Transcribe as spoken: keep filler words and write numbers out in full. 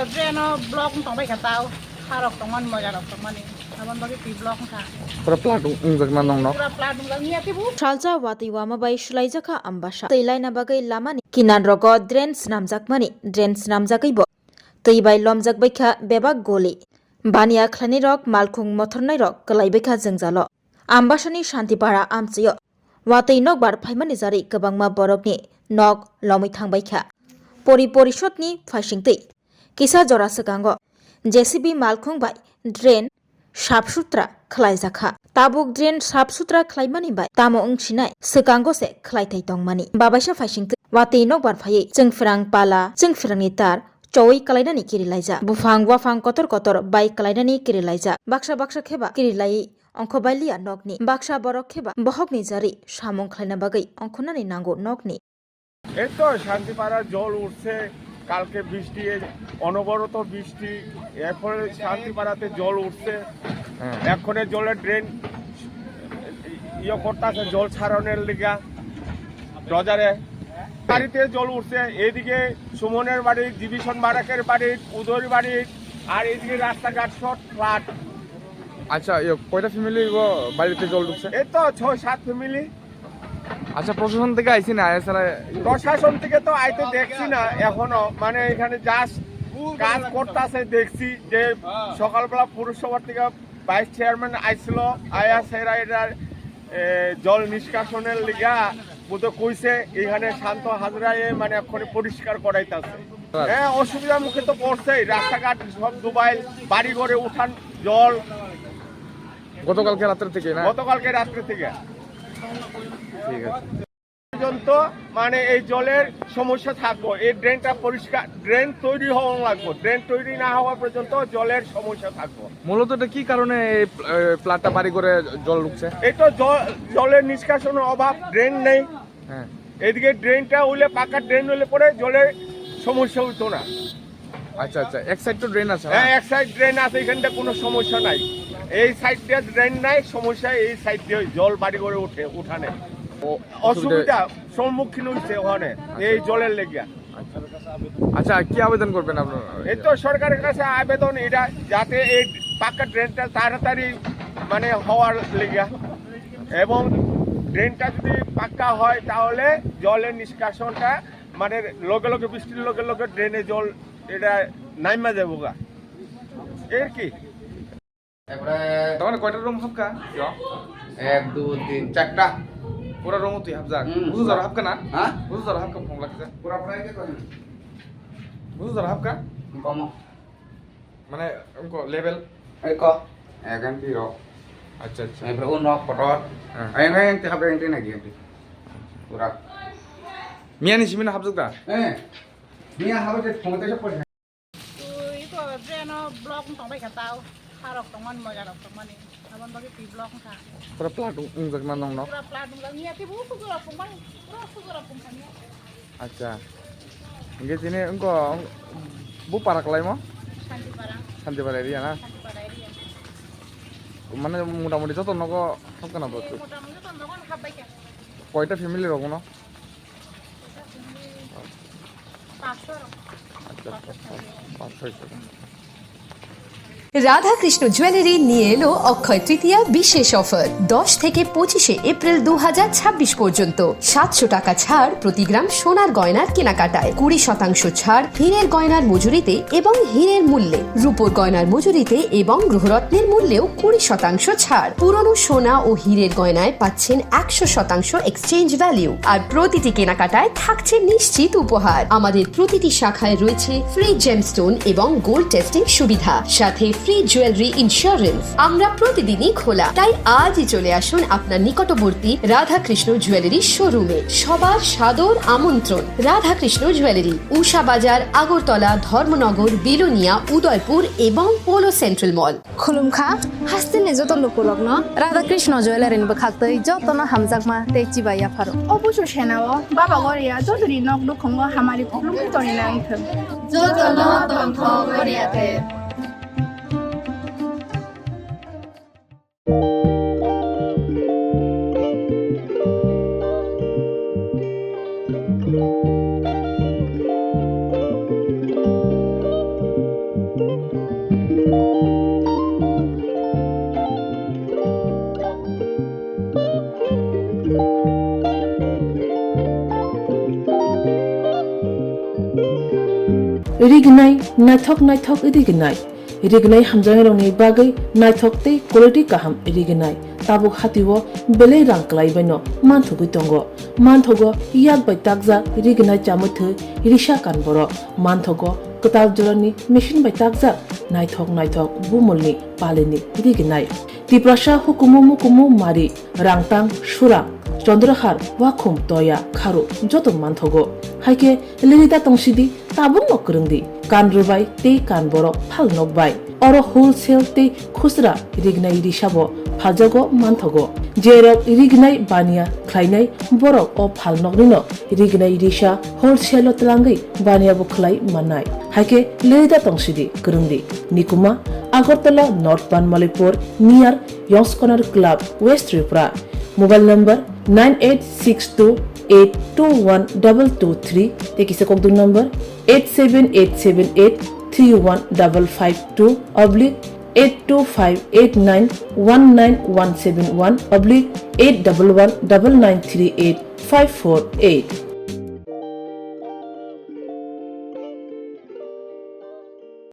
Drain o block wng tongbai kha tao. Harok tongmani, mojarok tongmani. Aboni bagwi twi block wngkha. Pura plat wng-, wngjakna nongno. Pura plat wngjak, miya khe bo. Salsa watwi wama bai swlaijakha Ambasa. Twi laina bagwi lamani kinarrogo drain swnamjakmani, drain swnamjagwibo twi bai lomjak baikha bebak goli. Baniya khlainairok, malkhung mothornairok kwlai baikha jwngjalo. Ambasani Shantipara amchwio watwi nokbar phaimani jari kwbangma borokni nok lomwi thangbaikha. Pori porishodni phaisingtwi kisa jora swkango J C B malkhung bai drain sap sutra khlaijakha. Tabuk drain sap sutra khlaimani bai tamo wngsinai swkango se khlaithai tongmani. Babaisa phaisingtwi watwi nokbar phaiwi chwngphrang pala, chwngphrangni tar chowi kalainani kirilaijak. Buphang waphang kotor kotor bai kalainani kirilaijak. Baksa baksa kheba kirilaiwi ongkho bailiya nokni. Baksa borok kheba bohokni jari samung khlaina bagwi ongkhornani nango nokni. এই তো শান্তিপাড়া জল উঠছে, কালকে বৃষ্টি, এই অনবরত বৃষ্টি, এরপরে শান্তিপাড়াতে জল উঠছে। হ্যাঁ। এক্ষণে জলের ড্রেন ইয়ে করতেছে, জল ছাড়ানোর লিগা ডজারে। বাড়িতে জল উঠছে, এইদিকে সুমনের বাড়ি, জিবিসন বারাকের বাড়ি, উদয়র বাড়ি, আর এইদিকে রাস্তাঘাট সব ফ্ল্যাট। আচ্ছা, ইয়ে, কয়টা ফ্যামিলি বাড়িতে জল ঢুকছে? এই তো ছয় সাত ফ্যামিলি। আচ্ছা, প্রশাসন থেকে আইছে না, এছাড়া? প্রশাসন থেকে তো আইতে দেখছি না এখনো, মানে এখানে জাস্ট কাজ করতেছে দেখছি যে সকালবেলা পৌরসভা থেকে ভাইস চেয়ারম্যান আইছিল, আয়া সেরা এটা, এ, জল নিষ্কাশনের লিগা বুঝতে কইছে, এখানে শান্ত হাজরায় মানে এক্ষুনি পরিষ্কার করাইতেছে। হ্যাঁ, অসুবিধার মুখে তো পড়ছেই, রাস্তাঘাট সব ডুবাইল, বাড়ি ঘরে উঠান জল। গতকালকে রাত্রে থেকে না? গতকালকে রাত্রে থেকে। ঠিক আছে। পর্যন্ত মানে এই জলের সমস্যা থাকবো, এই ড্রেনটা পরিষ্কার, ড্রেন তৈরি হওয়া লাগবো, ড্রেন তৈরি না হওয়া পর্যন্ত জলের সমস্যা থাকবো। মূলত এটা কি কারণে এই, এ, ফ্ল্যাটটা বাড়ি করে জল ঢুকছে? এই তো জল, জলের নিষ্কাশনের অভাব, ড্রেন নেই। হ্যাঁ। এদিকে ড্রেনটা হইলে, পাকা ড্রেন হইলে পরে জলের সমস্যা হইতো না। আচ্ছা, আচ্ছা, এক সাইড তো ড্রেন আছে, হ্যাঁ, হ্যাঁ? এক সাইড ড্রেন আছে, এখানটা কোনো সমস্যা নাই। এই সাইড দিয়ে ড্রেন নাই, সমস্যা এই সাইড দিয়ে জল বাড়ি করে উঠে, উঠানে। ও, অসুবিধা। অসুবিধা সম্মুখীন হইছে ওখানে, আচ্ছা। এই জলের লেগে। আচ্ছা। আচ্ছা, কি আবেদন করবেন আপনারা? এই তো সরকারের কাছে আবেদন এটা, যাতে এই পাকা ড্রেনটা তাড়াতাড়ি মানে হওয়ার লেগে, এবং ড্রেনটা যদি পাক্কা হয়, তাহলে জলের নিষ্কাশনটা মানে লগে লগে, বৃষ্টির লগে লগে ড্রেনে জল এটা নাইমা যাবো গা, এর কি। তার মানে কয়টা রুম হাবকা? এক, দুই, তিন, চারটা। পুরা রুম তুই হাবজা। হুম। বুঝু যারা হাবকা না? হ্যাঁ? বুঝু যারা হাবকা ফোন লাগছে। পুরা পুরা একে করেন। বুঝু যারা হাবকা? কম। মানে, লেভেল? এই ক। এক এমপি রক। আচ্ছা, আচ্ছা। এরপরে ও নক কটর। হ্যাঁ। এই নয় এমপি হাবকা এমপি নাকি এমপি? পুরা। মিয়ানি সিমিনা হাবজুক দা? হ্যাঁ। মিয়া হাবজুক ফোন তো সব পড়ে। Twi iko drain o block wng tongbai kha tao, harok tongmani, mojarok tongmani, aboni bagwi twi block wngkha. Pura plat wng-, wngjakna nongno? Pura plat wngjak, miya khe bo sujura pungmani, pura sujura pungkha miya. Acha. Hingke tini wngko, bu para kwlaimo? Santipara. Santipara area na? Santipara area. Mane motamoti joto nogo hapkha na bo? Motamoti joto nogo hapbai kha. Koita family rok no? Radhakrishna jewellery নিয়ে এলো অক্ষয় তৃতীয়া বিশেষ অফার। দশ থেকে পঁচিশে এপ্রিল দু হাজার ছাব্বিশ পর্যন্ত সাতশো টাকা ছাড় প্রতি গ্রাম সোনার গয়নার কেনাকাটায়, কুড়ি শতাংশ ছাড় হীরের গয়নার মজুরিতে এবং হীরের মূল্যে, রূপোর গয়নার মজুরিতে এবং গৃহরত্নের মূল্যেও কুড়ি শতাংশ ছাড়। পুরনো সোনা ও হীরের গয়নায় পাচ্ছেন একশো শতাংশ এক্সচেঞ্জ ভ্যালু, আর প্রতিটি কেনাকাটায় থাকছে নিশ্চিত উপহার। আমাদের প্রতিটি শাখায় রয়েছে ফ্রি জেমস্টোন এবং গোল্ড টেস্টিং সুবিধা, সাথে ফ্রি জুয়েলারি ইন্স্যুরেন্স। আমরা প্রতিদিনই খোলা, তাই আজই চলে আসুন আপনার নিকটবর্তী রাধাকৃষ্ণ জুয়েলারি শোরুমে। সবার সাদর আমন্ত্রণ। রাধাকৃষ্ণ জুয়েলারি, উষা বাজার, আগরতলা, ধর্মনগর, বিলোনিয়া, উদয়পুর এবং পোলো সেন্ট্রাল মল। Khulumkha, hasteni joto lukurokno Radha Krishna Jewellery ni bwkhaktwi jotono hamjakma tei chibai yapharo. O busu senao Baba Goria jotoni nok nukhungo hamari khulumkhe toni nangthwng. Jotono tongthok Goria te. Rignai naithok naithok rignai. Rignai hamjaknairokni bagwi naithok tei quality kaham rignai. Tabuk hatio belai rang kwlai baino manthogwi tongo. Manthogo yak bai takjak rignai chamwi thwi risa kan borok. Manthogo kwtal jorani machine bai takjak naithok naithok bumulni palini rignai. Tiprasa hukumu mukumu mari, rangtang, surang, chondrohar, wakhum, toya, kharu joto manthogo. Haikhe lirida tongsidi tabukno kwrwngdi, kan rwbai tei kan borok phal nokbai. Oro wholesale tei khusra rignai risabo phaljago manthogo. Jerok rignai baniya khlainai borok o phal noknino rignai risa wholesale-o twlangwi baniya bo khlai mannai. Haikhe lirida tongsidi kwrwngdi. Nikuma, Agartala North Banmalipur, near Yongskonar Club, West Tripura. Mobile number nine eight six two eight two one double two three, tei kisa kokdung number eight seven eight seven eight three one double five two oblique eight two five eight nine one nine one seven one oblique eight double one double nine three eight five four eight.